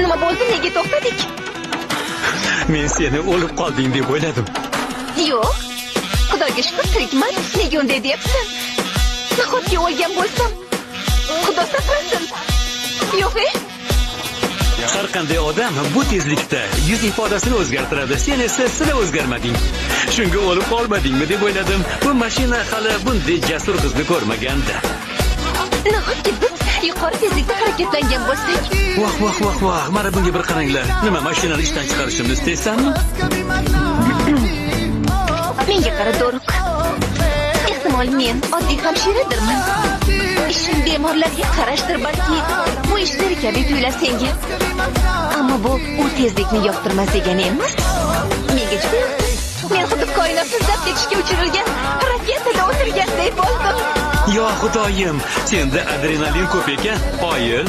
Nima bo'ldi? Nega to'xtadik? Men seni o'lib qolding deb o'yladim. Yo'q. Xudoga shukur, tirikman. Nega unday deyapsan? Nahotki o'lgan bo'lsam? Xudo saqlasin. Yo'q, e? Har qanday odam bu tezlikda yuz ifodasini o'zgartiradi. Sen esa sira o'zgarmading. Shunga o'lib qolmadingmi deb o'yladim. Bu mashina hali bunday jasur qizni ko'rmagandi. Nahotki biz yuqori tezlikda harakatlangan bo'lsak? Voh, voh, voh, voh, mana bunga bir qaranglar. Nima, mashinani ishdan chiqarishimni istaysanmi? Menga qara, Doruk. Ehtimol men oddiy hamshiradirman. Ishim bemorlarga qarashdir, balki bu ish zerikarli tuyular senga. Ammo bu u tezlikni yoqtirmas degani emas. Menga juda yoqdi. Men xuddi koinotni zabt etishga uchirilgan raketada o'tirganday bo'ldim. Yo Xudoyim, senda adrenalin ko'p ekan. Qoyil.